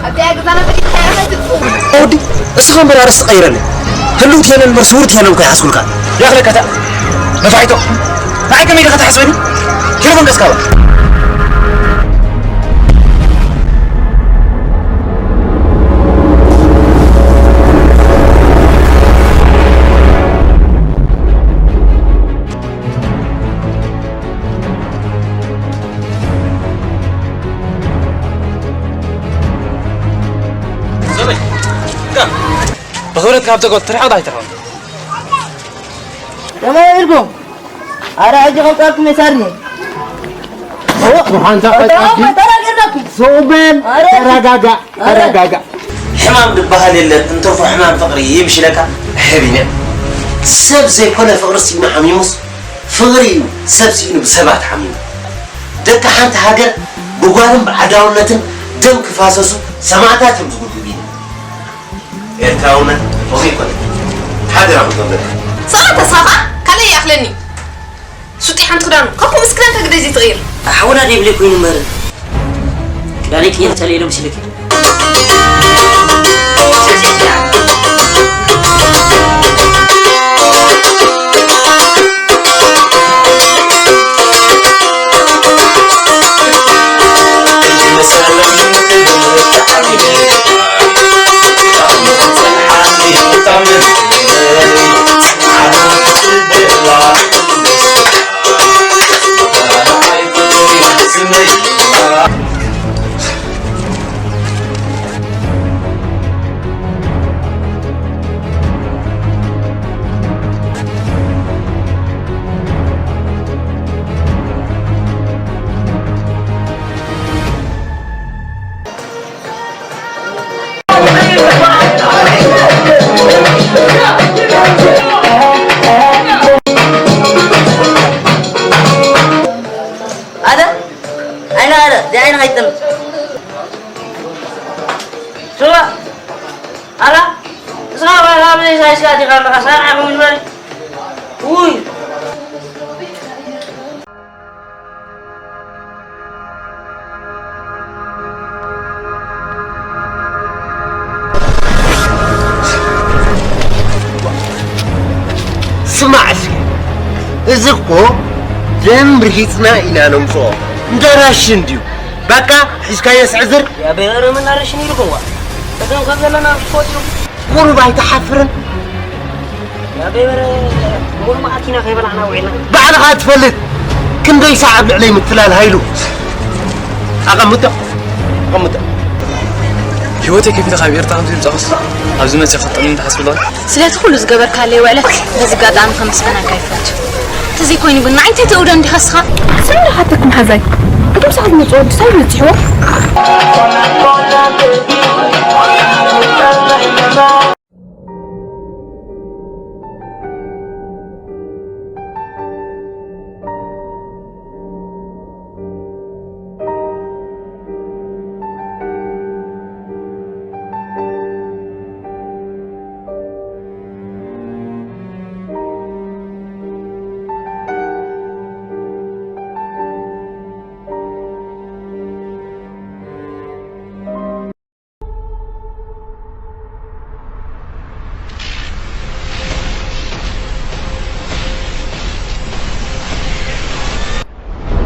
ኣብዚኣ ገዛና ፈሊጥካ ኢኻ ትጥፉ። ወዲ፣ እስኻ እምበር ኣርእስቲ ቀይረለይ። ህልውቲ የለን እምበር ስውርቲ የለን እኮ ይሓስቡልካ። ያኽለካ እታ ነፋሒቶ። ንዓይ ከመይ ኢልካ ትሓስበኒ? ቴሌፎን ቀስቃባ። ሰበይ፣ እንካ፣ ብኽብረት ካብ ተጎት ትርሓቕ ዳይ ትርሓቕ። ከመይ ኢልኩም? ኣረ፣ ሕጂ ከም ቃልኩም የሳርኒ። ብሓንሳ ቀጣፊ። ተራጊርናኩም። ስቕ በል። ኣረ። ተረጋጋእ፣ ኣረ። ተረጋጋእ። ሕማም ዝበሃል የለን፣ እንተርፎ ሕማም ፍቕሪ ይምሽለካ። ሕቢነ። ሰብ ዘይኮነ ፍቕሪ ስኢኑ ሓሚሙስ፣ ፍቕሪ እዩ ሰብ ስኢኑ ብሰባት ሓሚሙ። ደቂ ሓንቲ ሃገር ብጓልን ብዓዳውነትን ደም ክፋሰሱ ሰማዕታት እዮም ዝጉድኡ። ኤርትራውነት ፍቕሪ ይኮነ። ሓደራ ክትገብር። ጸሎተ ሳባ ካልእ ይኣኽለኒ። ሱጢ ሓንቲ ክዳኑ፣ ካብኩ ምስ ክዳንካ ግደይ ዘይትቕይር። ሓውና ደይብለይ ኮይኑ እምበር። ክዳነይ ክየር ጸልየ ዶ መሲለኪ? ኣደ፣ ዓይኒ ኣደ፣ እዚ ዓይኒ ከይጥም። ስማ፣ ኣላ፣ እስኻ ባይታ መይሳ ይስካ ዲኻ ኣለኻ? ሳርዓ ምን በል? ውይ። ስማዕ እስኪ፣ እዚ እኮ ደም ርሂጽና ኢና ነምጽኦ። እንዳ ራሽን ድዩ? በቃ፣ ሒዝካዮ ስዕዝር። ያ በረረ መናረሽን ይልክዋ። እዞም ከም ዘለና ትፈልጡ። ቁሩብ ኣይትሓፍርን? ያ በረረ፣ ሙሉ መዓልቲ ኢና ከይበላዕና ውዒልና። ባዕልኻ ትፈልጥ። ክንደይ ሰዓት ልዕለይ ምትላል ሃይሉ። ኣቐምጦ፣ ኣቐምጦ። ህይወተይ ከፊለ ካብ ኤርትራ ከምዚ ምጻኹስ፣ ኣብዚ መጺእ ክጥዕም ትሓስብ ኣለኻ? ስለቲ ኩሉ ዝገበርካለይ ውዕለት በዚ ኣጋጣሚ ከምስግነካ ይፈቱ። እንተዘይኮይኑ ግን ንዓይ እንታይ ትእውዶ እንዲኻ እስኻ? ስም ዶ ሓተኩም ሓዛይ? ቅድም ሰዓት መጽእ ወዲ ሰብ ይበጽሕዎ።